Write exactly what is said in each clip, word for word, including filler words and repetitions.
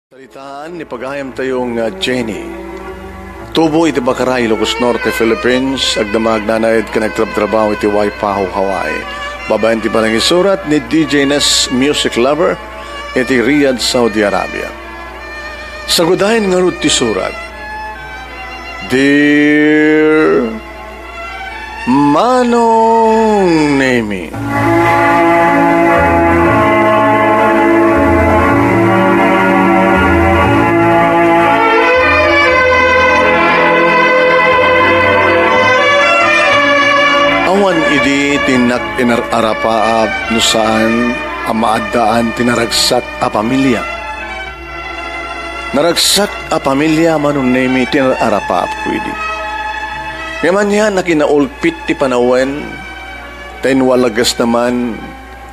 Saritaan ni pagayamtayo nga Jenny. Tubo iti Bakaray, Ilocos Norte, Philippines, agdama agnanaed ken agtrabtrabaho iti Waipahu, Hawaii. Babaen ti panangisurat ni D J Ness, music lover, iti Riyadh, Saudi Arabia. Sagudayen ngarud ti surat. Dear Manong Nemi. Awan idi ti nakinar-arapaap no saan a maaddaan ti naragsak a pamilia. Naragsak a pamilia, Manong Nemi, ti nar-arapaapko idi. Ngem ania, nakinaulpit ti panawen, ta inwalagasna man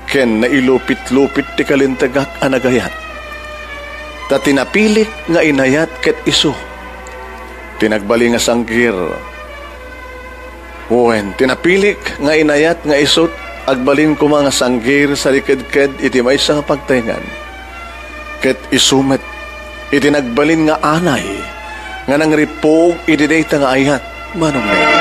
ken nailupit-lupit ti kalintegak a nagayat. Ta ti napilik nga inayat ket isu ti nagbalin nga sanggir. Wen, ti napilik nga inayat nga isut', agbalin koma nga sanggir sarikedked iti maysa nga pagtaengan. Ket isu met iti nagbalin nga anay nga nangrippog iti dayta nga ayat, Manong Nemi.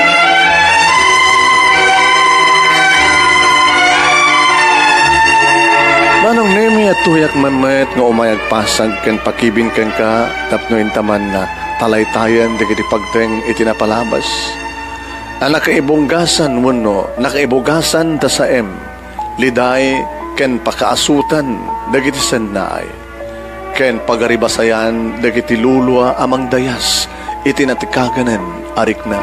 Manong Nemi, adtoyak man met nga umay agpasag ken pakibin kenka tapno inta man talaytayen dagiti pagteng iti napalabas a nakaibunggasan wenno nakaibugasan da Saem, Liday, ken pakaasutan dagiti sennaay, ken pagaribasayan dagiti lulua a mangdayas iti natikaganen a rikna.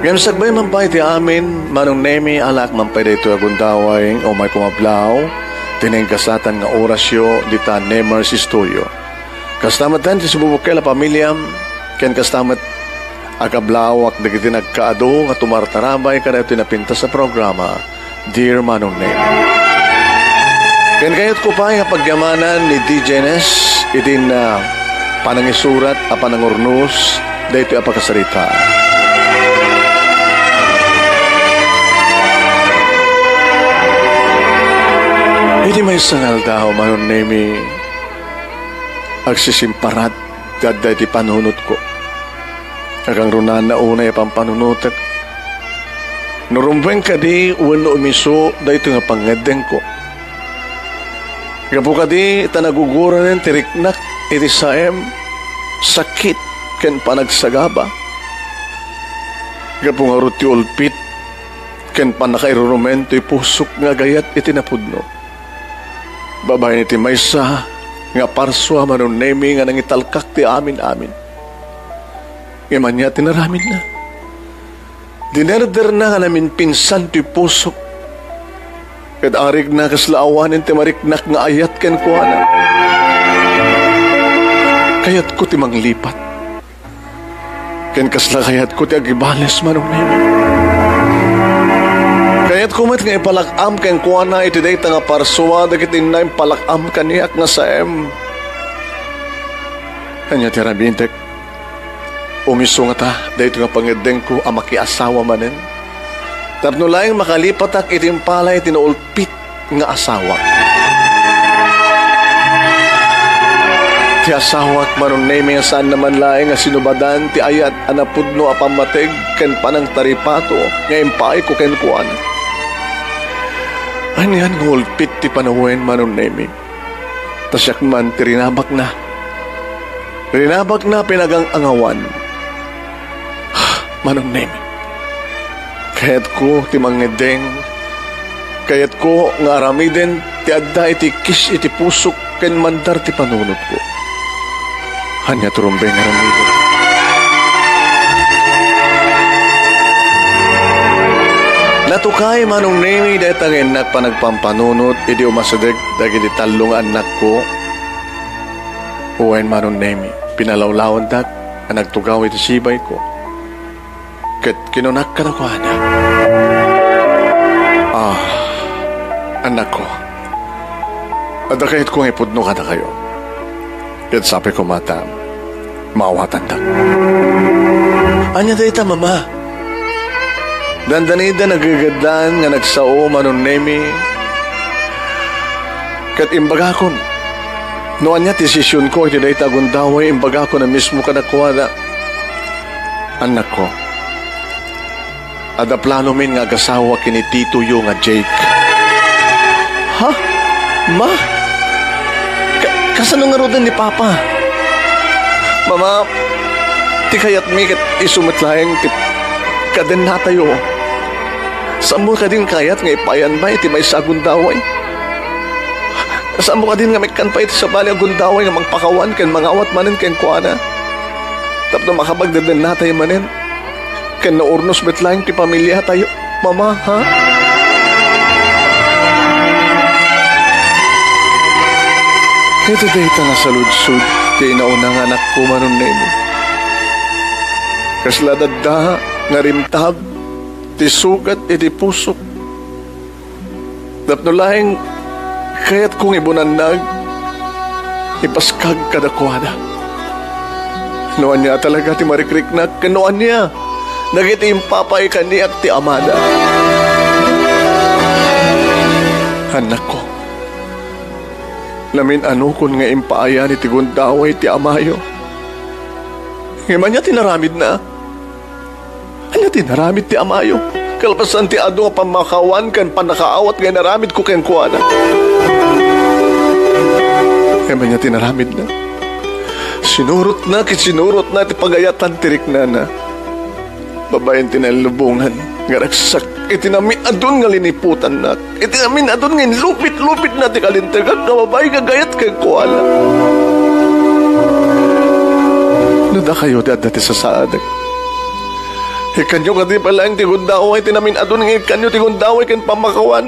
Ngem sakbay man pay ti amin, Manong Nemi, alaak man pay daytoy a gundaway nga umay kumablaw ti naingasatan nga orasyo dita Nemers Studio. Kasta met ti sububukkel a pamiliam, ken kasta met a kablawak dagiti nagkaadu nga tumartarabay kadaytoy napintas a programa, Dear Manong Nemi. Ken kayatko pay nga pagyamanan ni D J Ness iti na panangisurat a panangurnos daytoy a pakasarita. Iti maysa nga aldaw, Manong Nemi, agsisimparat ti adda iti panunotko. Akangrunana unay a pampanunotek. No rumbeng kadi wenno umiso daytoy nga pangngeddengko. Gapu kadi ta naguguronen ti riknak iti saem, sakit, ken panagsagaba. Gapu ngarud ti ulpit ken pannakairurumen toy pusok nga agayat iti napudno. Babaen iti maysa nga parsua, Manong Nemi, nga nangitalkak ti amin-amin. Ngem ania ti naramidna? Dinerderna nga naminpinsan ti pusok, ket arigna kasla awanen ti mariknak nga ayat kenkuana. Kayatko ti manglipat. Ken kasla kayatko ti agibales, Manong Nemi. Kayatko met nga ipalak-am kenkuana iti dayta nga parsua dagiti inna impalak-am kaniak nga saem. Ania ti aramidek? Umiso ngata daytoy nga pangngeddengko a makiasawa manen? Tapno laeng makalipatak iti impalay ti naulpit nga asawak. Ti asawak, Manong Nemi, nga saanna man laeng nga sinubadan ti ayat a napudno a pammateg ken panangtaripato nga impaayko kenkuana. Anian nga ulpit ti panawen, Manong Nemi? Ta siak man ti rinabakna. Rinabakna pinagang-angawan. Manong Nemi, kayatko ti mangngeddeng. Kayatko nga aramiden ti adda iti kis iti pusok ken mandar ti panunotko. Ania ti rumbeng nga aramiden? Natukay, Manong Nemi, dayta nga innak panagpampanunot idi umasideg dagiti tallo nga annakko. Wen, Manong Nemi, pinalawlawandak a nagtugaw iti sibayko. Ket kinunak kadakuada, "Ah, annakko, adda kayatko nga ipudno kadakayo. Ket sapay koma ta maawatandak." "Ania dayta, Mama?" Dandani da nagegeddan nga nagsao, Manong Nemi. Ket imbagakon, no ania ti desisionko iti dayta a gundaway, imbagakon a mismo kadakuada, "Annakko, adda planomin nga agasawa ken ni titoyo nga Jake." Ha? Ma? Ka-, kasano ngaruden ni Papa? Mama, ti kayatmi ket isu met laeng ti kadennatayo. Saanmo kadin kayat nga ipaayanmi iti maysa a gundaway? Saanmo kadin nga maikkan pay iti sabali a gundaway nga mangpakawan ken mangawat manen kenkuana? Tapno makapagdedennatayo manen ken naurnos met laeng ti pamiliatayo, Mama, ha? Iti dayta nga saludsod ti inauna nga anakko, Manong Nemi. Kasla dadda nga rimtab ti sugat iti pusok. Tapno laeng kayatko nga ibunanna, ipaskag kadakuada. No ania talaga ti marikriknak, ken no ania dagiti impapay kaniak ti amada. Annakko, namin-anokon nga impaayan iti gundaway ti amayo. Ngem ania ti naramidna? Ania ti inaramid ti amayo? Kalpasan ti adu nga pammakawan ken pannakaawat nga inaramidko kenkuana. Ngem ania ti inaramidna? Sinurotna ket sinurotna ti pagayatan ti riknana. Babaen ti nalubongan nga ragsak iti namin-adun nga liniputanna. Iti amin-adun nga inlupit-lupitna ti kalinteg nga babai nga gayat kenkuana. No dakayo ti adda ti sasaadek, ikkanyo kadi pay laeng ti gundaway ti namin-adun nga ikkanyo ti gundaway ken pammakawan?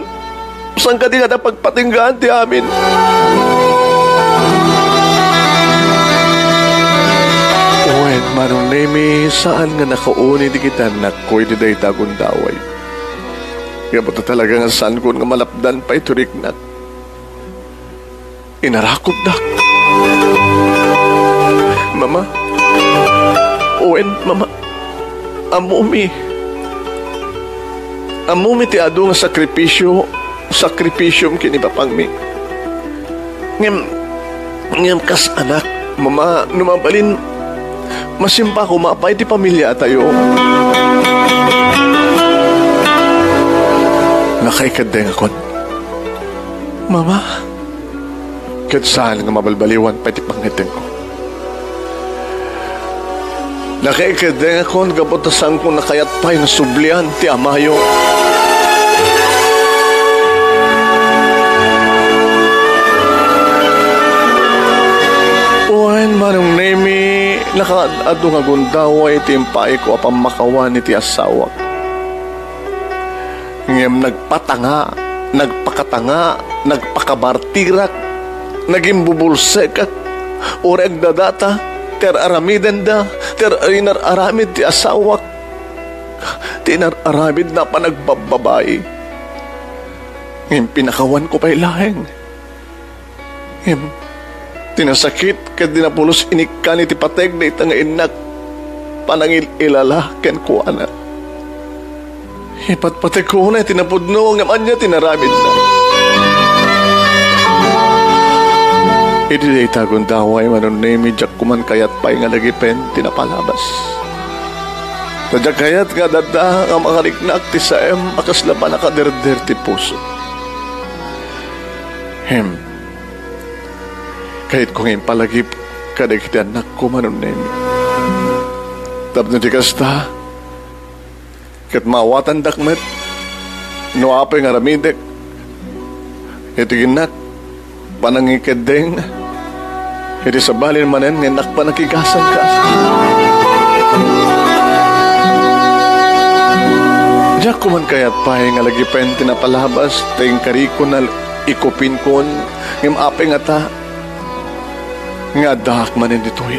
Saan kadi nga adda pagpatinggaan ti amin? Wen, Manong Nemi, saan nga nakauni dagiti annakko iti dayta a gundaway. Gapu ta talaga nga saankon nga malapdan pay ti riknak. Inarakupdak. Mama. Wen, Mama. Ammomi. Ammomi ti adu nga sakripisio, sakripisiom ken ni papangmi. Ngem, ngem kas anak, Mama, no mabalin, masimpa koma pay ti pamiliatayo. Nakaikeddengakon, Mama, ket saan nga mabalbaliwan pay ti pangngetengko. Nakaikeddengakon gapu ta saanko a kayat pay nga sublian ti amayo. Wen, Manong Nemi, nakaad-adu nga gundaway ti impaayko a pammakawan iti asawak. Ngem nagpatanga, nagpakatanga, nagpakabartirak, nagimbubulsekak, uray agdadata ti ar-aramidenda, ti ar-, inar-aramid ti asawak, ti inar-aramidna a panagbabbabai. Ngem pinakawanko pay laeng. Ngem ti nasakit ket di napulos inikkan iti pateg dayta nga innak panangil-ilala kenkuana. Ipatpategkona iti napudno ngem ania ti naramidna? Iti dayta gundaway, Manong Nemi, diak koman kayat pay nga lagipen ti napalabas. Ta diak kayat nga adda nga makariknak ti saem a kasla pannakaderder ti puso. Hem. Kayatko nga impalagip kadagiti annakko, Manong Nemi. Tapno di kasta, ket maawatandak met no apay nga aramidek iti innak panangikeddeng, iti sabali manen nga innak panakigasangkas. Diak koman kayat pay nga lagipen ti napalabas ta inkarikon a ikupinkon, ngem apay ngata nga addaak manen ditoy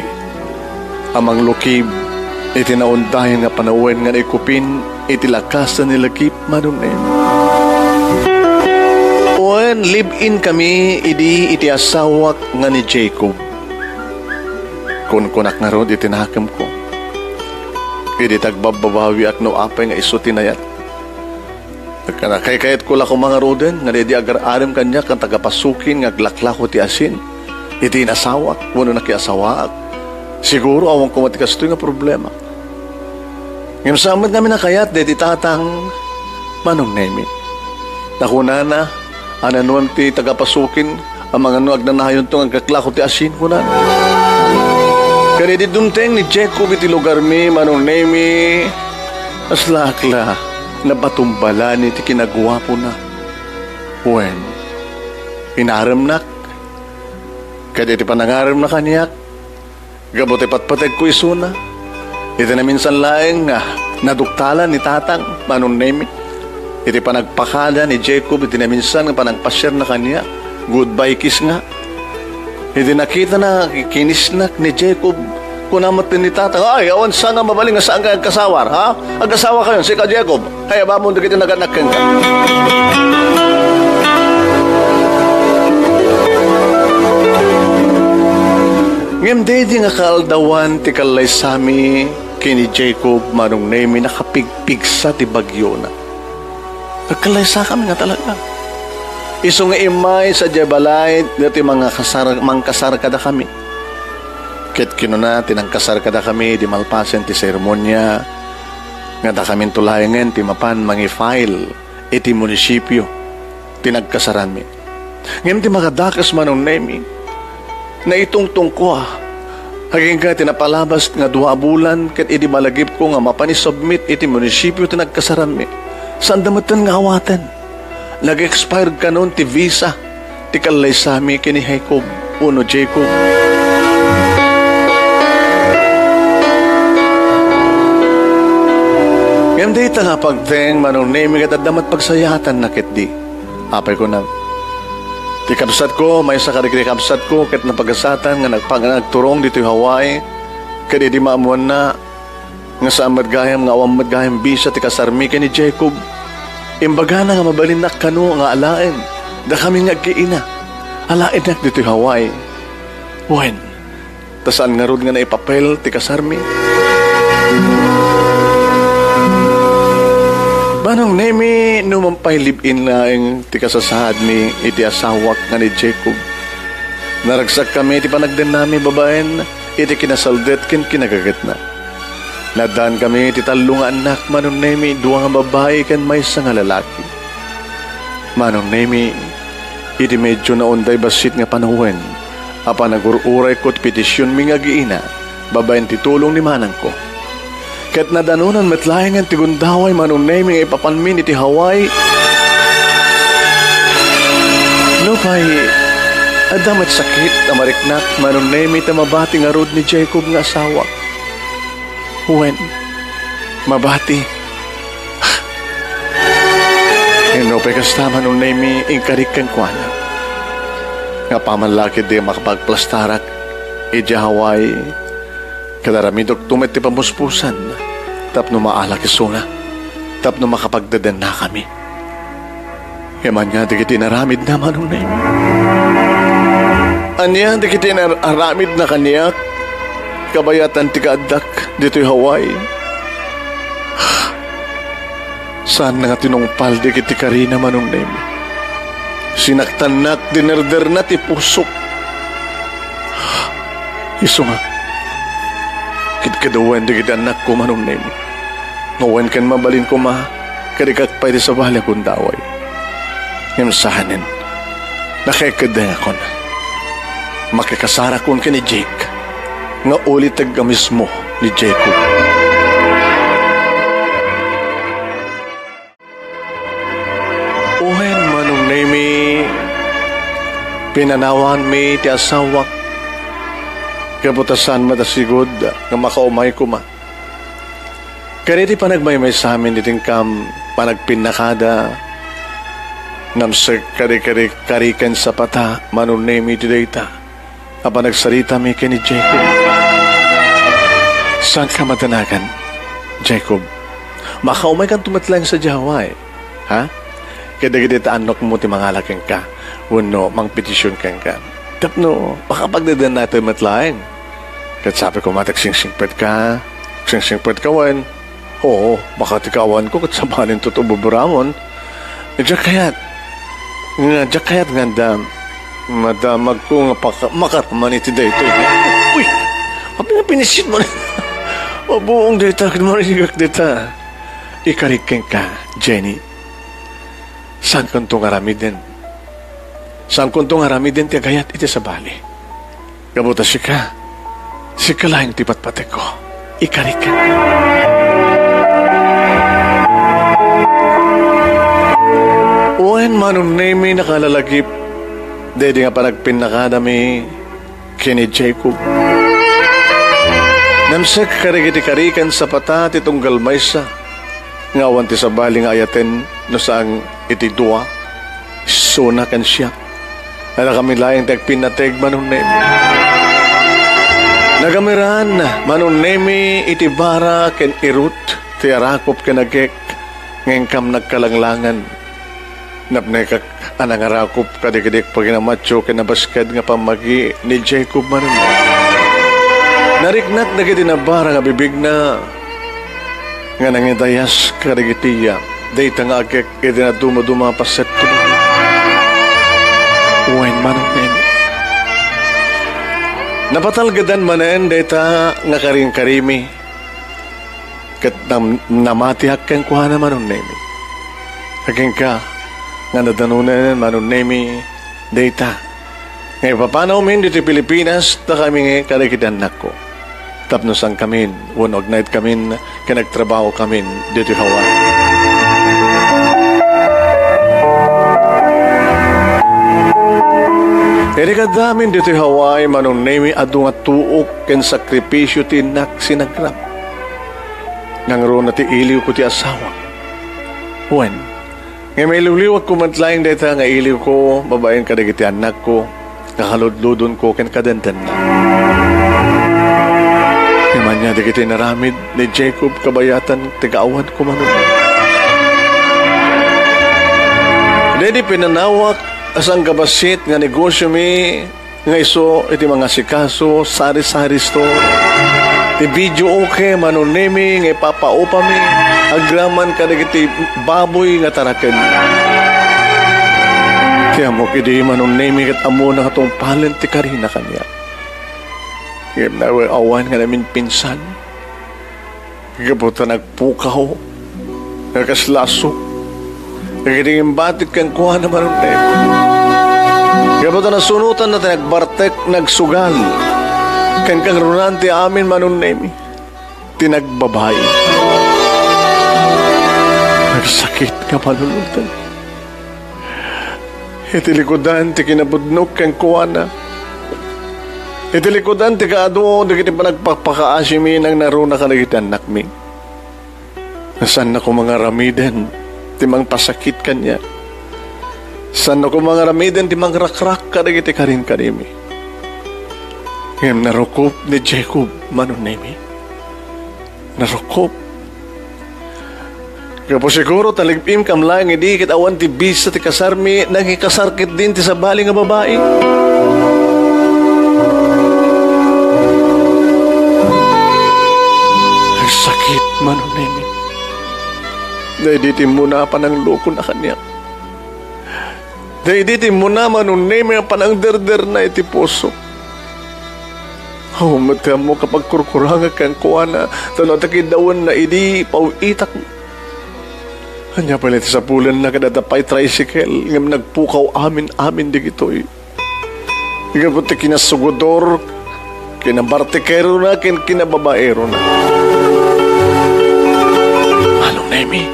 a manglukib iti naundayan nga panawen nga naikupin iti lakasan ni lagip, Manong Nemi. Wen, live-in kami idi iti asawak nga ni Jacob. Kunkunak ngarud iti nakemko, idi ti agbabbabawiak no apay nga isu ti nayat. Kana, kaykayatko la koma ngaruden nga daydi agar-arem kaniak nga tagapasukin nga aglaklako ti asin iti inasawak wenno nakiasawaak. Siguro, awan koma ti kastoy nga problema. Ngem saan met ngamin a kayat daydi tatang, Manong Nemi. Ta kunana, a nano ti tagapasukin, amangan no agnanayonto nga aglaklako ti asin, kunana. Kadaydi dumteng ni Jacob iti lugarmi, Manong Nemi, aslak la, napatumbalani ti kinaguapona. Wen, inaremnak, ket iti panangaremna kaniak, gapu ti patpategko isuna, iti naminsan laeng nga naduktalan ni tatang, Manong Nemi, iti panagpakada ni Jacob iti naminsan nga panagpasiarna kaniak, goodbye kiss nga. Iti nakitana, kinisnak ni Jacob, kuna met ni tatang, "Ay, awan sa nga mabalin nga saan nga agkasawar, ha? Agkasawa kayon, sika, Jacob." Kayabamon dagiti nagannak kenka. Ngem daydi nga kaaldawan ti kallaysami ken ni Jacob, Manong Nemi, nakapigpigsa ti bagyona. Nagkallaysakami nga talaga. Isu nga immay sadiay balay, daytoy mangkasar-, mangkasar kadakami. Ket kinuna ti nangkasar kadakami idi malpasen ti seremonia, nga dakaminto laengen ti mapan mangi-file iti munisipio ti nagkasaranmi. Ngem ti makadakes, Manong Nemi, naitungtongko a. Agingga ti napalabas nga dua a bulan ket idi malagipko nga mapan isubmit iti munisipio ti nagkasaranmi, saanda metten nga awaten. Nag-expired kanon ti visa ti kallaysami ken ni Jacob, wenno Jacob. Ngem dayta nga pagteng, Manong Nemi, ket adda met pagsayaatanna ketdi. Apay, kunam, ti kabsatko, maysa kadagiti kabsatko, ket napagasatan nga nagpag-, nagturong ditoy Hawaii, ket idi maammoanna, nga saan met gayam nga awan met gayam visa ti kasarmi ken ni Jacob. Imbagana nga mabalinnak kano nga alaen dakami nga agkiina. Alaennak ditoy Hawaii. Wen, ta saan ngarud nga naipapel ti kasarmi. Manong Nemi, numan pay live-in laeng ti kasasaadmi iti asawak nga ni Jacob. Naragsakkami iti panagdennami babaen iti kinasaldet ken kinagagetna. Naaddaankami ti tallo nga annak, Manong Nemi, dua nga babbai ken maysa nga lalaki. Manong Nemi, iti medyo naunday bassit nga panawen a panagur-urayko ti petisionmi nga agiina babaen ti tulong ni manangko. Ket nadanonan met laengen ti gundaway, Manong Nemi, nga ipapanmin iti Hawaii. Nupay, adda met sakit a mariknak, Manong Nemi, ta mabati ngarud ni Jacob nga asawak. Wen, mabati. Ngem nupay kasta, Manong Nemi, inkarik kenkuana nga apaman la ketdi a makapagplastarak idiay Hawaii, ket aramidekto met ti pamuspusan tapno maalak isuna, tapno makapagdedennakami. Ngem ania dagiti inaramidna, Manong Nemi? Ania dagiti inar-, aramidna kaniak kabayatan ti kaaddak ditoy Hawaii? Saanna nga tinungpal dagiti karina, Manong Nemi. Sinaktannak, dinerderna ti pusok. Isu nga, kedkedawen dagiti annakko, Manong Nemi. Nga wen ken mabalin koma, kadikak pay ti sabali a gundaway. Ngem saanen, nakaikeddengakon. Makikasarakon ken ni Jake, nga uliteg a mismo ni Jacob. Wen, Manong Nemi, pinanawanmi ti asawak, gapu ta saan met a sigud nga makaumay koma. Kadagiti panagmaymaysamin iti inkam panagpinnakada, namsek kadi, kadi, kari ken sapata, Manong Nemi, iti dayta a panagsaritami ken ni Jacob. Saanka madanagan, Jacob? Makaumaykanto met laeng sadiay Hawaii, ha? Kadagiti ta annakmo ti mangala kenka wenno mangpetision kenka tapno makapagdedennaktayo met laeng. Ket sabi koma ti agsingsingpetka, agsingsingpetka wen, oo, makatikawanko ket sabalinto ti ubobramon. Diak kayat. Nga, diak kayat nga adda madamagko nga paka-, makaraman iti daytoy. Uy! Apay nga pinisit mo na? Mabuong dayta, ket marinigak dayta. Ikarik kenka, Jenny. Saankonto nga aramiden. Saankonto nga aramiden ti agayat iti sabali. Gapu ta sika, sika laeng ti patpatekko. Ikarik kenka. Wen, Manong Nemi, nakalalagip daydi nga panagpinnakadami ken ni Jacob. Namsek kadagiti karikan sapata ti tunggal maysa nga awan ti sabali nga ayaten no saan iti dua, isuna ken siak. Adda kami laeng ti agpinnateg, Manong Nemi. Nagamiran, Manong Nemi, iti bara ken irut ti arakop ken agek nga inkam nagkalanglangan. Napnekak a nangarakop kadagiti paginamatio ken nabaskad nga pammagi ni Jacob, Manong Nemi. Nariknak dagiti nabara nga bibigna nga nangidayas kadagiti iya, dayta nga agek iti nadumaduma a paset ti bagi. Wen, Manong Nemi. Napatalgedan manen dayta nga karinkarimi, ket nam-, namatiak kenkuana, Manong Nemi. Aginka nga nadanonen, Manong Nemi, dayta nga ipapanawmin ditoy Pilipinas, dakami kadagiti annakko. Tapno saankamin, wenno agnaedkamin ken agtrabahokamin ditoy Hawaii. Idi kaaddamin ditoy Hawaii, Manong Nemi, adu nga tuok ken sakripisio ti innak sinagrap. Nangruna ti iliwko ti asawak. Wen, nga mailiwliwatko met laeng dayta nga iliwko babaen kadagiti annakko, nga kaludludonko ken kadendenna. Ngem ania dagiti inaramid ni Jacob kabayatan ti kaawanko, Manong Nemi? Daydi pinanawak a sangkabassit nga negosiomi, nga isu iti mangasikaso, sari-sari store, ti video okay, Manong Nemi, nga ipapaupami agraman kadagiti baboy nga taraken. Ti ammok idi, Manong Nemi, ket ammona nga tungpalen ti karina kaniak. Ngem awan nga naminpinsan. Gapu ta nagpukaw nga kas laso dagiti imbatik kenkuana, Manong Nemi. Gapu ta nasunotanna ti nagbartek, nagsugal, ken kangrunan ti amin, Manong Nemi, ti nagbabai. Nagsakit nga panunoten. Iti likudan ti kinapudnok kenkuana. Iti likudan ti kaadu dagiti panagpakpakaasimi nangnaruna kadagiti annakmi. Saanna koma nga aramiden ti mangpasakit kaniak. Saanna koma nga aramiden ti mangrakrak kadagiti karinkarimi. Ngem narukop ni Jacob, Manong Nemi. Narukop. Gapu siguro ta lib-imkam laeng idi ket awan ti bisa ti kasarmi, nangikasar ketdin ti sabali nga babai. Nagsakit, Manong Nemi. Daydi ti immuna a pananglukona kaniak. Daydi ti immuna, Manong Nemi, a panangderderna iti puso. Awan met ti ammok a pagkurkurangek kenkuana, ta no adda kiddawenna idi, paw-itak. Ania pay la ti sapulanna ket adda pay tricycle, ngem nagpukaw amin-amin dagitoy. Gapu ti kinasugodor, kinabartikerona, ken kinababaerona. Manong Nemi,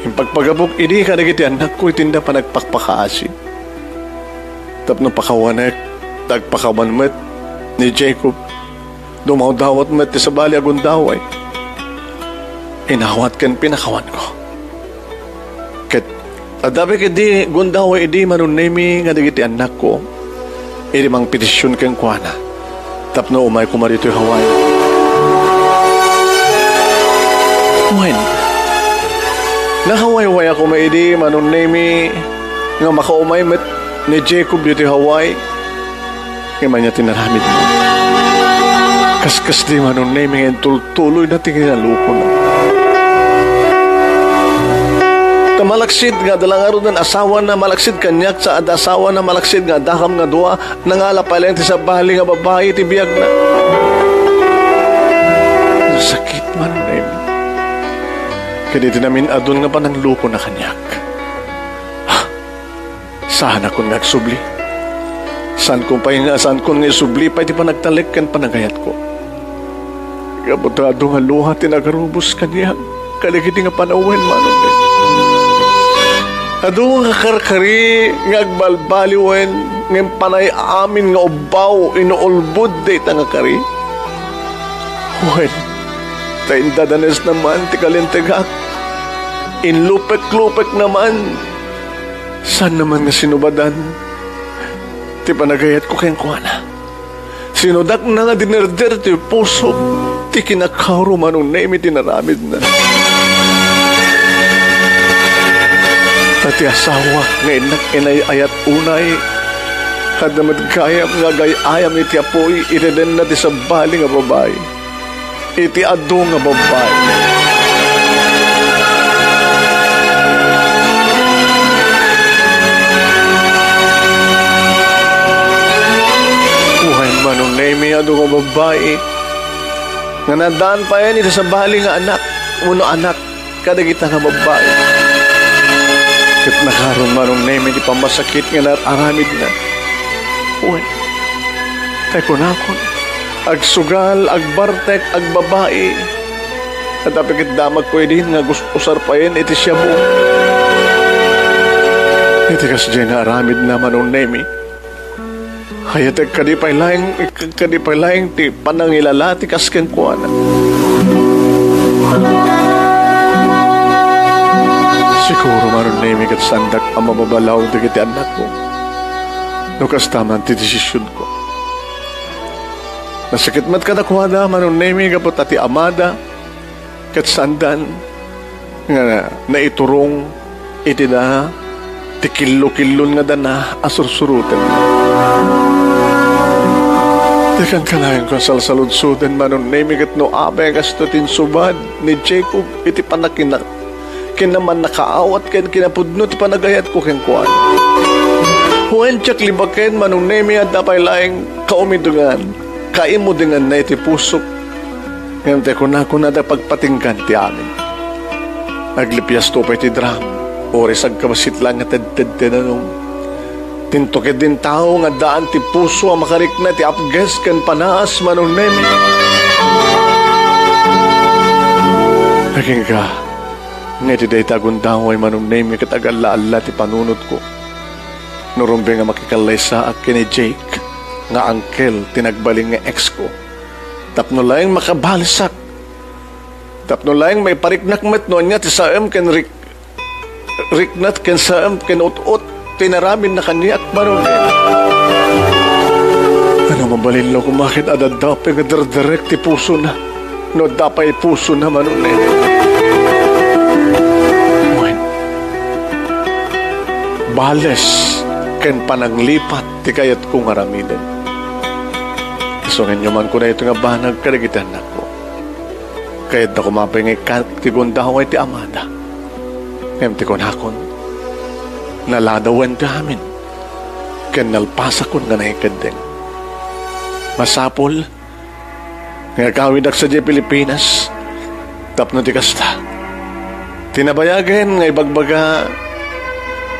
impagpagapok idi kadagiti annakko iti inda panagpakpakaasi. Tapno pakawanek, ta agpakawan met ni Jacob. Dumawdawat met ti sabali a gundaway. Inawat ken pinakawanko. Ket adda pay ketdi gundaway idi, Manong Nemi, nga dagiti annakko, idi mangpetision kenkuana tapno umay koma ditoy Hawaii. Wen, nahawaywaya koma idi, Manong Nemi, nga makaumay met ni Jacob ditoy Hawaii. Ngem ania ti inaramidmo? Kaskasdi, Manong Nemi, nga intultuloyna ti kinalukona. Ta Malaksid nga adda la ngaruden asawana, malaksid kaniak sa adda asawana, malaksid nga addakam nga dua, nangala pay laeng ti sabali nga babai iti biagna. Sakit, Manong Nemi. Ken iti namin-adun nga pananglukona kaniak. Saanakon nga agsubli. Saankon pay nga, saankon nga isubli pay ti panagtalek ken panagayatko. Gapu ta adu nga lua ti nagarubos kaniak kadagiti nga panawen, Manong Nemi. Adu nga karkari nga agbalbaliwen, ngem panay amin nga ubbaw, inuulbod dayta nga kari. Wen, ta indadanesna man ti kalintegak. Inlupek-lupekna man. Saanna man nga sinubadan ti panagayatko kenkuana. Sinudakna nga dinerder ti pusok ti kinakauro, Manong Nemi, ti naramidna. Ta ti asawak nga innak inay-ayat unay, adda met gayam nga agay-ayam iti apuy iti denna ti sabali nga babai. Iti adu nga babbai. Uray, Manong Nemi, adu nga babbai nga naaddaan payen iti sabali nga anak wenno anak kadagita nga babbai. Ket nakaron, Manong Nemi, ti pammasakit nga naaramidna. Wen, tay kunakon, agsugal, agbartek, agbabai. Adda pay ket damagko idin nga gus-usar payen iti siabu. Iti kasdiay nga aramidna, Manong Nemi, hayatek kadi pay laeng, kadi pay laeng ti panangilala ti kas kenkuana. Siguro, Manong Nemi, ket saandak a mababalaw dagiti annakko no kasta man ti desisionko. Nasakit met kadakuada, Manong Nemi, gapu ta ti amada ket saandan nga naiturong iti da ti killo-killon nga dana a sursuroten. Ti kankanayon ko a salsaludsoden, Manong Nemi, ket no apay a kastoy ti insubad ni Jacob iti pannakina-, kinamannakaawat ken kinapudno ti panagayatko kenkuana. Wen, diak libaken, Manong Nemi, adda pay laeng kaumidengan, kaimudenganna iti pusok. Ngem ti kunakon, adda pagpatinggan ti amin. Aglipiasto pay ti drum, uray sagkabsit laeng nga tedted ti danum. Dinto ketdin tao nga addaan ti puso a makarikna ti apges ken panaas, Manong Nemi. Agingga, nga iti dayta a gundaway, Manong Nemi, ket agalla-alla ti panunotko. No rumbeng a makikallaysaak ken ni Jake nga angkel ti nagbalin nga ex ko. Tapno laeng makabalisak. Tapno laeng maipariknak met no ania ti saem ken rik-, riknat ken saem ken ut-ot ti inaramidna kaniak, Manong Nemi. Ano, mabalin la koma ket adda pay nga derderek ti pusona. No adda pay pusona, Manong Nemi. Wen, bales ken pananglipat ti kayatko nga aramiden. Isungenyo man ko daytoy nga banag kadagiti annakko. Kayatda koma pay nga ikkat ti gundaway ti amada. Ngem ti kunakon, naladawen ti amin, ken nalpasakon nga nangikeddeng. Masapul nga agawidak sadiay Pilipinas tapno ti kasta, ti nabayagen nga ibagbaga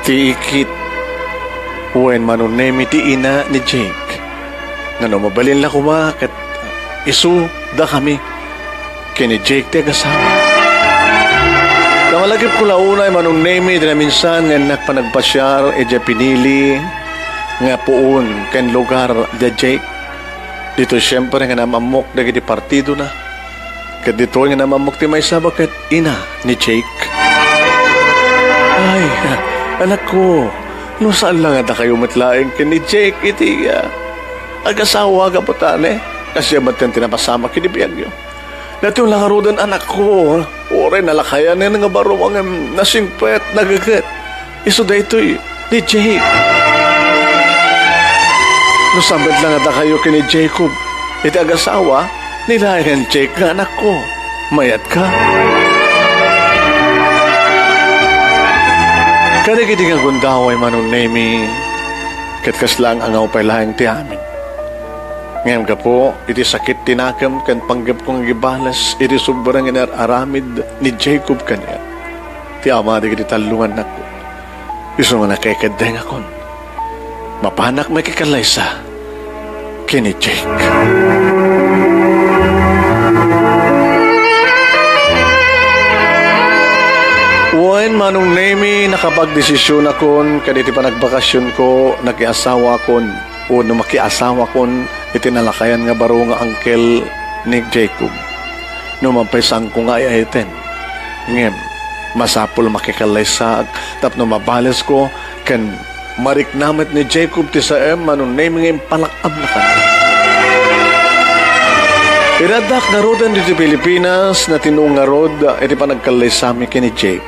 ti ikit wen, Manong Nemi, ti ina ni Jake. Ngano, mabalin la koma ket isu dakami ken ni Jake ti agasawa. Ta malagipko la unay, Manong Nemi, iti naminsan nga innak panagpasiar idiay pinili nga puon ken lugar da Jake. Ditoy siempre nga nam-ammok dagiti partidona. Ket ditoy nga nam-ammok ti maysa a baket ina ni Jake. Ay, anakko, no saan la nga dakayo met laeng ken ni Jake iti, ah, agasawa gapu ta ne, kasta met ti napasamak iti biagyo. Daytoy la ngaruden, anakko, uray nalakayan nga baro ngem nasingpet, nageget. Isu daytoy ni Jake. No saan met la nga dakayo ken ni Jacob iti agasawa, ni laeng Jake nga anakko. Mayat ka? Kadagidi nga gundaway, Manong Nemi, ket kasla nga angaw pay laeng ti amin. Ngem gapu iti sakit ti nakem ken panggepko nga agibales iti sobra nga inar-aramid ni Jacob kaniak, ti ama dagiti tallo nga annakko, isu nga nakaikeddengakon, mapanak makikallaysa ken ni Jake. Wen, Manong Nemi, nakapagdesisionakon ket iti panagbakasionko, nakiasawakon, wenno makiasawakon iti nalakayan nga baro nga angkel ni Jacob. No man pay saanko nga ay-ayten, ngem masapul makikallaysaak tapno mabalesko ken marikna met ni Jacob ti saem, Manong Nemi, nga impalak-amna kaniak. Iti addak ngaruden ditoy Pilipinas, natinno ngarud iti panagkallaysami ken ni Jake.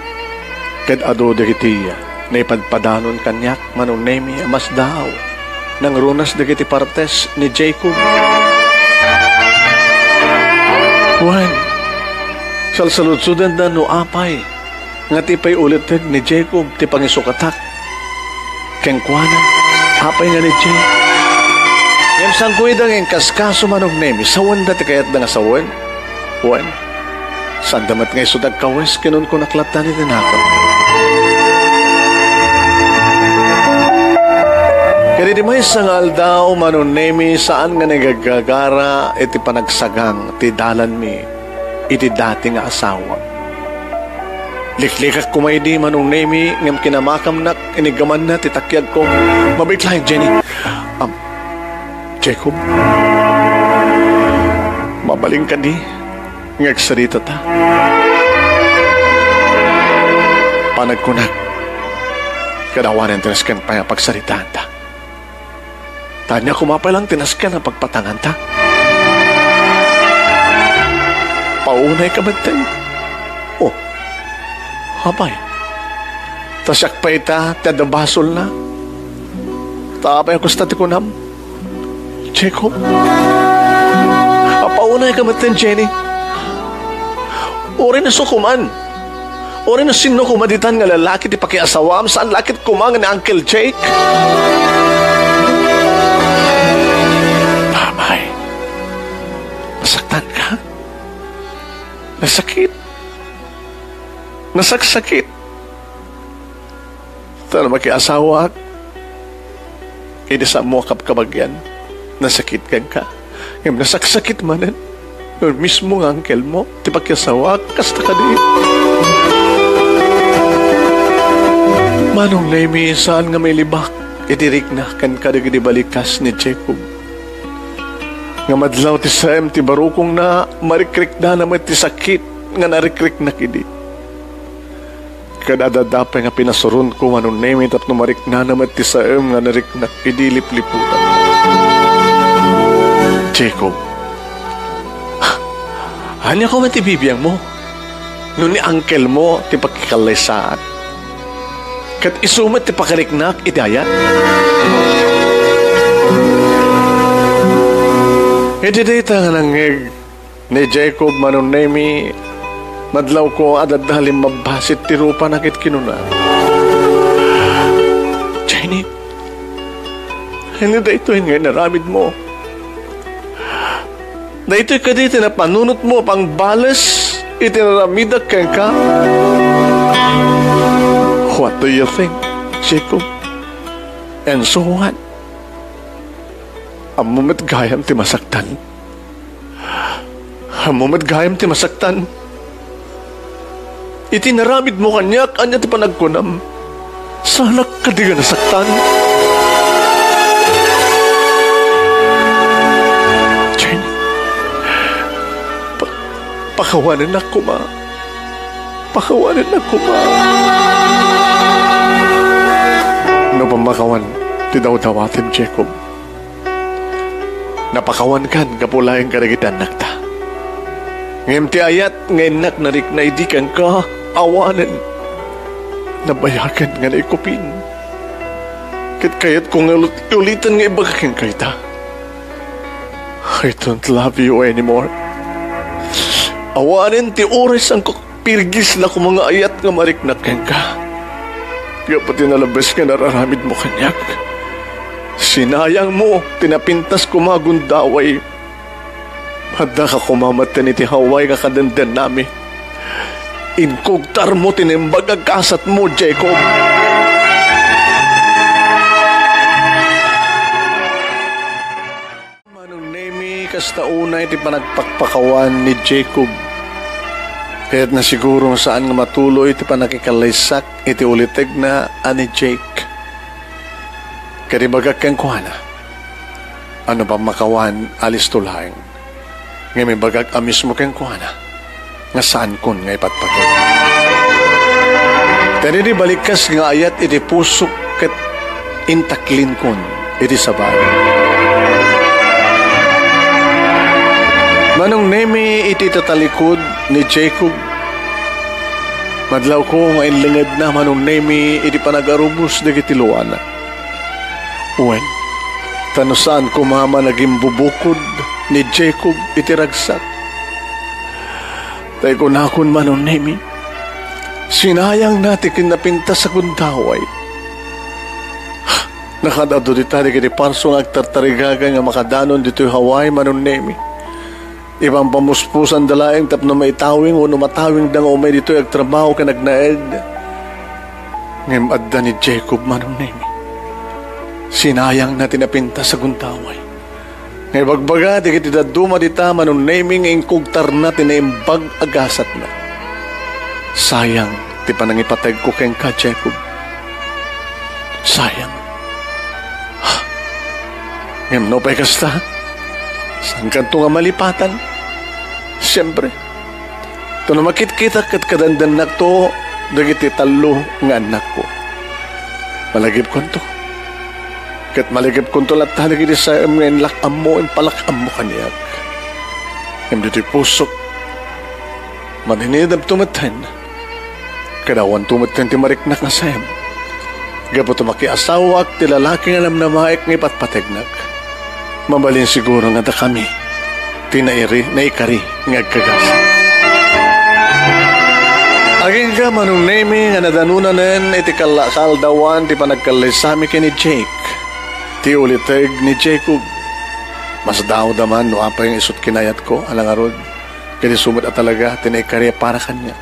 Ket adu dagiti naipadpadanon kaniak, Manong Nemi, a masdaaw, nangrunas dagiti partes ni Jacob. Wen, salsaludsodenda no apay nga ti pay ulitek ni Jacob ti pangisukatak kenkuana, apay nga ni Jake. Ngem saanko ida nga inkaskaso, Manong Nemi, sawenda ti kayatda nga sawen. Wen, saanda met nga isu ti agkawes, kinunkunak latta iti nakem. Ket iti maysa nga aldaw, Manong Nemi, saan nga nagagagara iti panagsagang ti dalanmi iti dati nga asawam. Liklikak koma idi, Manong Nemi, ngem kinamakamnak, inigamanna ti takiagko. Mabiit laeng, Jenny. Am, Jacob, mabalin kadi nga agsaritata? Panagkunak, kada awanen ti nasken pay a pagsaritaanta. Ta ania koma pay laeng ti nasken a pagpatanganta? Paunayka metten. Oh, apay, ta siak pay ita ti adda basolna. Ta apay a kasta ti kunam, Jacob? Apaunayka metten, Jenny. Uray no isu koman, uray no sinno koma ditan nga lalaki ti pakiasawam, saan la ket koma nga ni Uncle Jake? Amay, nasaktanka? Nasakit? Nasaksakit? Ta no makiasawaak, idi saanmo a kabkabagian, nasakit kenka. Ngem nasaksakit manen no mismo nga angkelmo ti pakiasawaak, kasta kadi? Manong Nemi, saan nga mailibak iti rikna ken kadagidi balikas ni Jacob. Nga madlaw ti saem ti barukongna, marikriknana met ti sakit nga narikriknak idi. Ket adda pay nga pinasuronko, Manong Nemi, tapno mariknana met ti saem nga nariknak idi lipliputan. Jacob, ania koma ti bibiangmo no ni angkelmo ti pakikallaysaak, ket isu met ti pakariknak iti ayat? Iti dayta nga nangngeg ni Jacob, Manong Nemi, madlawko a daddalim mabbasit ti rupana ket kinuna, Jenny, ania daytoy nga inaramidmo? Daytoy kadi ti napanunotmo a pangbales iti naramidak kenka? What do you think, Jacob? And so what? Ammom met gayam ti masaktan. Ammom met gayam ti masaktan. Iti naramidmo kaniak, ania ti panagkunam? Saanak kadi nga nasaktan? Jenny, pa-, pakawanennak koma. Pakawanennak koma. No pammakawan ti dawdawatem, Jacob, napakawankan gapu laeng kadagiti annakta. Ngem ti ayat nga innak narikna idi kenka, awanen. Nabayagen nga naikupin. Ket kayatko nga ulit-, uliten nga ibaga kenka ita. I don't love you anymore. Awanen ti oras, saanko pirgisna koma nga ayat nga mariknak kenka. Gapu ti nalabes nga nararamidmo kaniak. Sinayangmo ti napintas koma a gundaway. Addaka koma metten iti Hawaii nga kadendennami. Inkugtarmo ti naimbag a gasatmo, Jacob. Manong Nemi, kasta unay ti panagpakpakawan ni Jacob. Kayatna siguro nga saan nga matuloy ti pannakikallaysak iti ulitegna a ni Jake. Ket ibagak kenkuana, a no pammakawan, alisto laeng. Ngem ibagak a mismo kenkuana nga saankon nga ipatpateg. Ket idi balikkas nga ayat iti pusok ket intaklinkon iti sabali. Manong Nemi, iti tatalikod ni Jacob, madlawko nga inlengedna, Manong Nemi, iti panagarubos dagiti luana. Wen, ta no saan koma a nagimbubukod ni Jacob iti ragsak. Ta ikunakon, Manong Nemi, sinayangna ti kinapintas a gundaway. Nakaad-adu dita dagiti parso nga agtartarigagan nga makadanon ditoy Hawaii, Manong Nemi. Ipampamuspusanda laeng tapno maitawing wenno matawingda nga umay ditoy agtrabaho ken agnaed. Ngem adda ni Jacob, Manong Nemi. Sinayangna ti napintas a gundaway. Nga ibagbaga dagiti dadduma dita, Manong Nemi, nga inkugtarna ti naimbag a gasatna. Sayang ti panangipategko kenka, Jacob. Sayang. Ngem no pay kasta, saankanto nga malipatan? Siempre, ta no makitkitak ket kadendennakto dagiti tallo nga annakko. Malagipkonto. Ket malagipkonto latta dagiti saem nga inlak-ammo, impalak-ammo kaniak. Ngem ditoy pusok, maninidabto metten. Ket awanto metten ti mariknak nga saem. Gapu ta makiasawaak ti lalaki nga namnamaek nga ipatpategnak. Mabalin siguro nga dakami ti nairi-, naikari nga agkagasat. Agingga, Manong Nemi, nga nadanonanen iti kalla-, kaaldawan ti panagkallaysami ken ni Jake, ti uliteg ni Jacob. Masdaawda man no apay nga isut' kinayatko a nangarud. Ket isu met a talaga ti naikari para kaniak.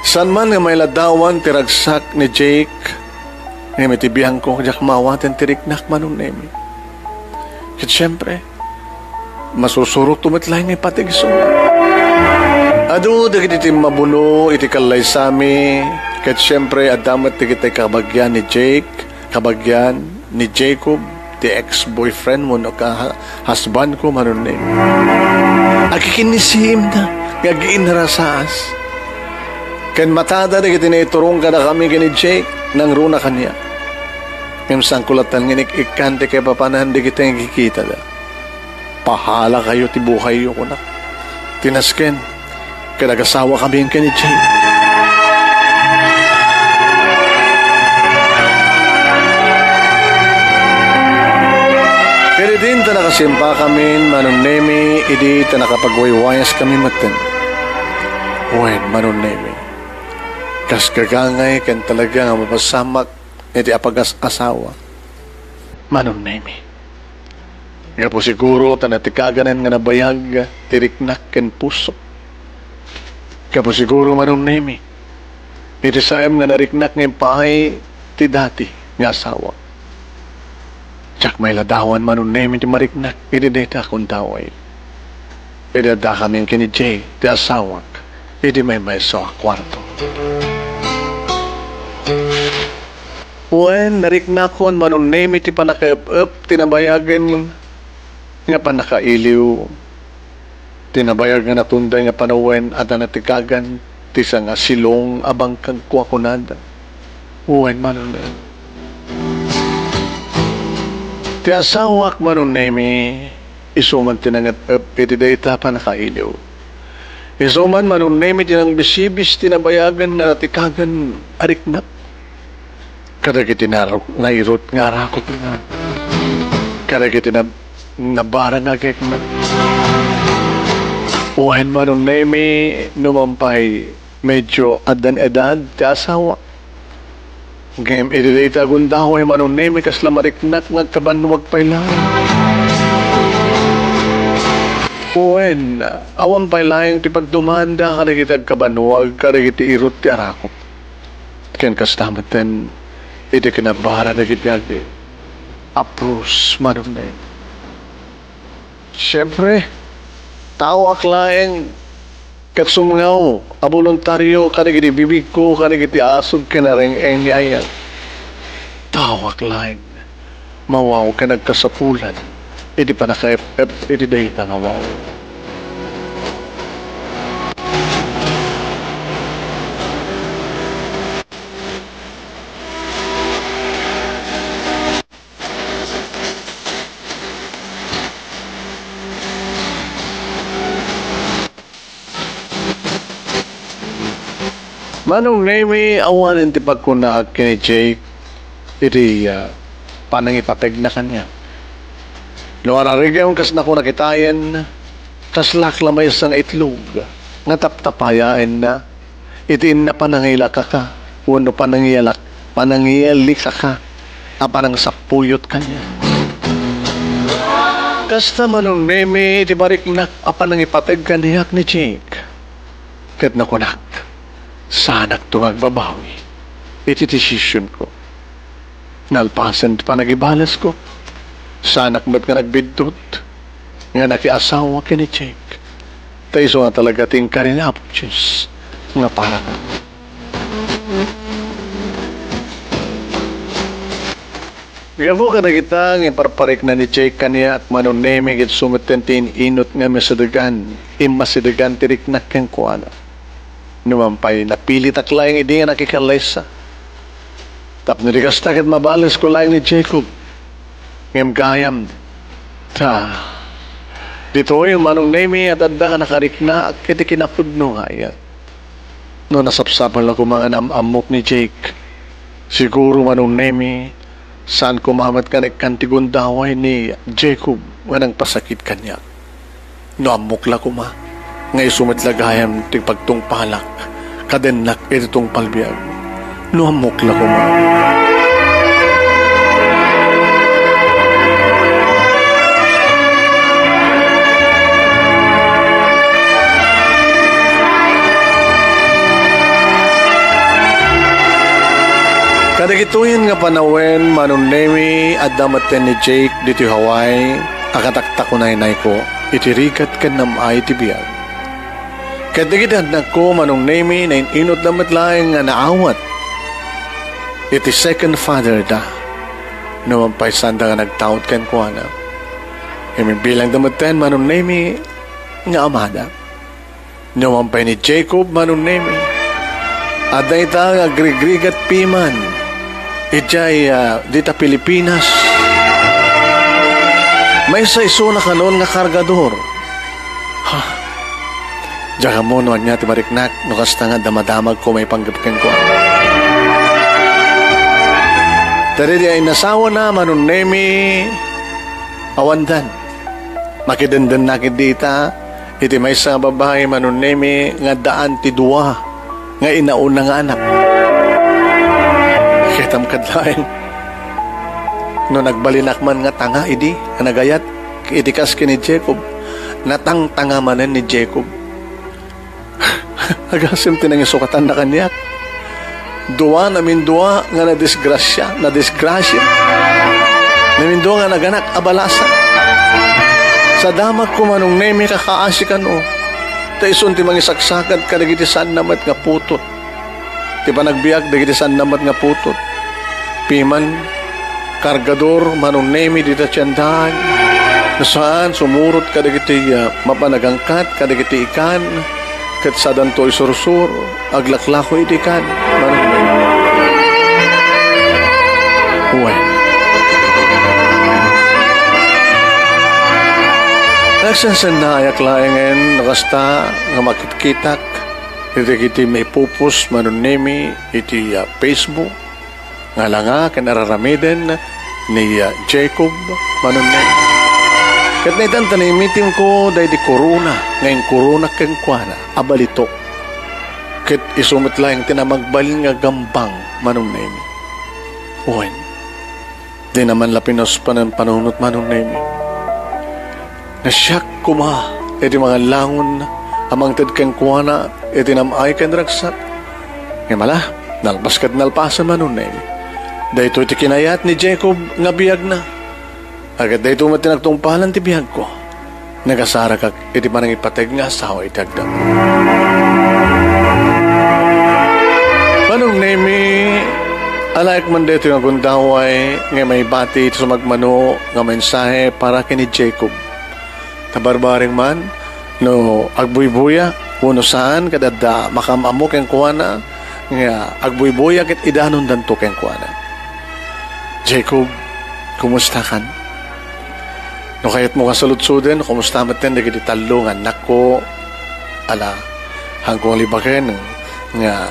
Saan man nga mailadawan ti ragsak ni Jake, ngem iti biangko, diak maawaten ti riknak, Manong Nemi. Ket siempre, masusurotto met laeng nga ipateg isu. Adu dagiti timmabuno iti kallaysami, ket siempre, adda met dagiti kabagian ni Jake, kabagian ni Jacob, ti ex-boyfriend mo no ka-, husband ko, Manong Nemi. Agkikinnisiimda nga agiinrasaas. Ken matada dagiti naiturong kadakami ken ni Jake, nangruna kaniak. Ngem saanko latta nga inik-ikkan ti kaipapanan dagiti nga kikitada. Pahala kayo ti buhayyo, kunak. Ti nasken, ket agasawakami ken ni Jake. Ket idin ta nakasimpakamin, Manong Nemi, idi ta nakapagwaywayaskami metten. Wen, Manong Nemi, kas gagangay ken talaga nga mapasamak iti apagas-asawa, Manong Nemi. Gapu siguro ta natikaganen nga nabayag ti riknak ken pusok. Gapu siguro, Manong Nemi, iti saem nga nariknak nga impaay ti dati nga asawak. Diak mailadawan, Manong Nemi, ti mariknak iti dayta a gundaway. Idi addakamin ken ni Jay, ti asawak, idi maymayso a kuarto. Wen, nariknakon, Manong Nemi, ti pannakaep-ep ti nabayagen nga pannakailiw. Ti nabayag nga natunday nga panawen, adda natikagan ti sangasilong a bangkagko a kunada. Wen, Manong Nemi. Ti asawak, Manong Nemi, isu man ti nanget-ep iti dayta pannakailiw. Isu man, Manong Nemi, ti nangbisibis ti nabayagen nga natikagan a riknak. Kadagiti nar-, nairut nga arakutna. Kadagiti nab-, nabarang nga agekna. Wen, Manong Nemi, numan pay medyo addan edad ti asawa. Ngem iti dayta a gundaway, Manong Nemi, kasla mariknak nga agkabannuag pay laeng. Wen, awan pay laeng ti pagdumanda kadagiti agkabannuag kadagiti irut ti arakop. Ken kasta metten iti kinabara dagiti agi a Bruce, Manong Nemi. Siempre, taoak laeng ket sumngaw a boluntario kadagiti bibigko kadagiti asug ken areng-eng ni ayat. Taoak laeng mawaw ken agkasapulan iti pannakaep-ep iti dayta nga waw. Manong Nemi, awanen ti pagkunaak ken ni Jake iti, ah, panangipategna kaniak. No ararigem kas nakuna kitaen, kaslak la maysa nga itlog nga taptapayaenna iti inna panangilakaka wenno panangiyalak-, panangiyalikaka a panangsappuyot kaniak. Kasta Manong Nemi iti mariknak a panangipateg kaniak ni Jake. Ket nakunak, saanakto nga agbabawi iti desisionko. Nalpasen ti panagibalesko, saanak met nga nagbiddut nga nakiasawa ken ni Jake. Ta isu nga talaga ti inkari ni Apo Dios nga para. Gapu kadagita nga iparparikna ni Jake kaniak, Manong Nemi, ket isu metten ti in-inut nga masidegan, immasidegan ti riknak kenkuana. Numan pay, napilitak laeng idi nga nakikallaysa. Tapno di kasta ket mabalesko laeng ni Jacob. Ngem gayam, ta, ditoy, Manong Nemi, at adda nga nakariknaak iti kinapudno nga ayat. No nasapsapul la koma nga naam-ammok ni Jake, siguro, Manong Nemi, saan koma met nga naikkan ti gundaway ni Jacob nga nangpasakit kaniak. No ammok la koma nga isu met la gayam ti pagtungpalak kadennak iti tungpal biag. No ammok la koma. Kadagitoyen nga panawen, Manong Nemi, adda metten ni Jake ditoy Hawaii a kataktakunaynayko iti rigat ken nam-ay ti biag. Ket dagiti annakko, Manong Nemi, nain-inutda met laeng nga naawat iti second father da. Numan pay, saanda nga nagtaud kenkuana. Imbilangda metten, Manong Nemi, nga amada. Numan pay ni Jacob, Manong Nemi, adda ita nga agrigrigat piman idiay, ah, dita Pilipinas. Maysa isuna kanon nga kargador. Ha? Diak ammo no ania ti mariknak, no kasta nga damadamagko maipanggep kenkuana. Ta daydi a inasawana, Manong Nemi, awandan. Makidendennak idi ita iti maysa nga babai, Manong Nemi, nga addaan ti dua nga inauna nga anak. Kitam kad laeng, no nagbalinak man nga tanga idi nga nagayat iti kas ken ni Jacob, natangtanga manen ni Jacob. Agasem ti nangisukatanna kaniak. Dua, namindua nga nadisgrasia, nadisgrasia. Namindua nga naganak a balasa. Sa damagko, Manong Nemi, kakaasi kano. Ta isun ti mangisaksakad kadagiti saanna met nga putot. Ti panagbiag dagiti saanna met nga putot. Piman, kargador, Manong Nemi, dita tiendahan. No saan, sumurot kadagiti, ah, mapanagangkat kadagiti ikan, ket sadanto isursuro, aglaklako iti ikan, Manong Nemi. Wen. Nagsensennayak laengen no kasta nga makitkitak iti dagiti maipupos, Manong Nemi, iti, ah, Facebook nga langa ken ar-aramiden ni, ah, Jacob, Manong Nemi. Ket naitan ta naimitimko daydi korona nga inkorona kenkuana a balitok. Ket isu met laeng ti namagbalin nga gambang, Manong Nemi. Wen, dina man la pinuspanen panunot, Manong Nemi. Nasiak koma iti mangallangon a mangted kenkuana iti nam-ay ken ragsak. Ngem ala, nalpas ket nalpasen, Manong Nemi. Daytoy ti kinayat ni Jacob nga biagna. Ket daytoy met ti nagtungpalan ti biagko. Nagasarakak iti panangipateg nga asawa iti agdama. Manong Nemi, alaek man daytoy nga gundaway nga maibati iti sumagmamano nga mensahe para ken ni Jacob. Ta barbareng man, no agbuybuya wenno saan ket adda makaam-ammo kenkuana nga agbuybuya ket idanondanto kenkuana. Jacob, kumustakan? No kayatmo nga saludsoden, kumusta metten dagiti tallo nga annakko? Ala, haanko nga libaken nga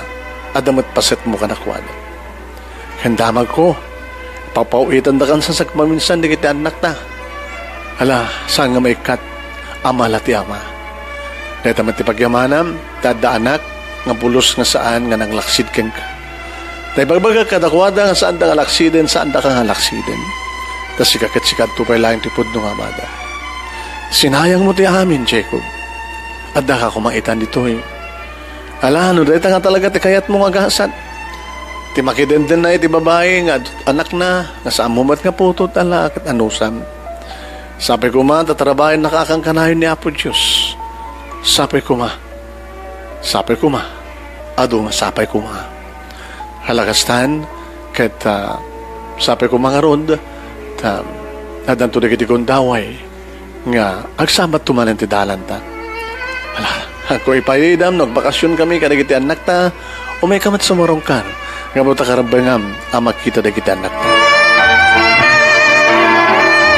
adda met pasetmo kadakuada. Ken damagko, papaw-itandakan sa sakmaminsan dagiti annakta. Ala, saan nga maikkat, ama la ti ama. Dayta met ti pagyamanam, ta adda anak nga bulos nga saan nga nanglaksid kenka. Ta ibagbagak kadakuada nga saanda nga laksiden, saandaka nga laksiden. Ta sika ket sika adto pay laeng ti pudno nga amada. Sinayangmo ti amin, Jacob. Addaka koma itan ditoy. Ala, no dayta nga talaga ti kayatmo nga gasat. Ti makidendennay iti babai nga ad-, anakna, nga saanmo met nga putot, ala, ket anusam. Sapay koma ta tarabaennaka a kankanayon ni Apo Dios. Sapay koma. Sapay koma. Adu nga sapay koma. Ala kastan, ket, ah, sapay koma ngarud, ta, addanto dagiti gundaway nga agsabatto manen ti dalanta. Ala, haanko ipayidam no agbakasionkami kadagiti annakta, umayka met sumarungkar, ngem ta karebbengam a makita dagiti annakta.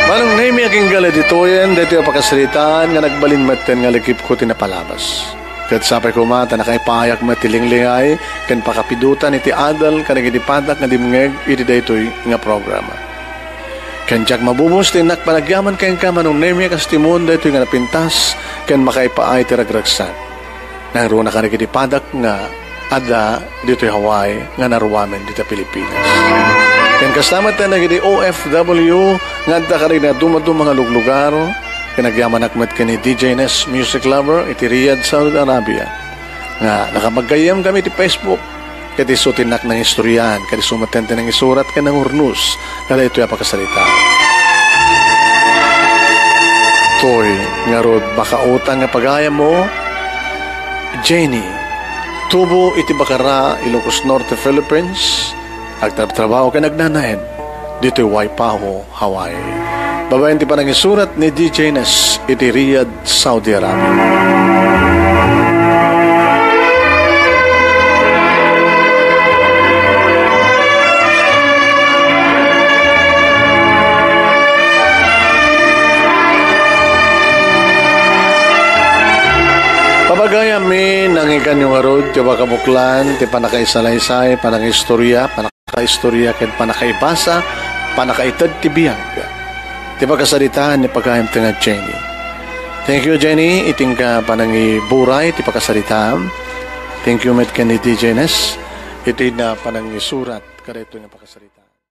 Manong Nemi, agingga la ditoyen daytoy a pakasaritaan nga nagbalin metten nga lagipko ti napalabas. Ket sapay koma ta nakaipaayak met ti linglingay ken pakapidotan iti adal kadagiti padak nga dimngeg iti daytoy nga programa. Ken diak mabubos ti innak panagyaman kenka, Manong Nemi, a kas timon daytoy nga napintas ken makaipaay ti ragragsak. Nangruna kadagiti padak nga adda ditoy Hawaii nga naruamen dita Pilipinas. Ken kasta met dagiti O F W nga adda kadagiti dumaduma nga luglugar, ken agyamanak met ken ni D J Ness Music Lover iti Riyadh, Saudi Arabia, nga nakapaggayyem kami iti Facebook. Ket isu ti innak nangistoriaan, ket isu met ti nangisurat ken nangurnos kadaytoy a pakasarita. Toy ngarud makautang nga pagayammo, Jenny, tubo iti Bacarra, Ilocos Norte, Philippines, agtrabtrabaho ken agnanaed ditoy Waipahu, Hawaii. Babaen ti panangisurat ni D J Ness iti Riyadh, Saudi Arabia. Pabagayammi, nangikanyo ngarud ti kabuklan ti pannakaisalaysay, pannangistoria, pannakaistorya ken pannakaibasa, pannakaited ti biag. Ti pakasaritaan ni pagayam ti nga Jenny. Thank you, Jenny, iti nga panangiburay ti pakasaritaam. Thank you met ken ni D J Ness, iti na panangisurat kadaytoy nga pakasarita.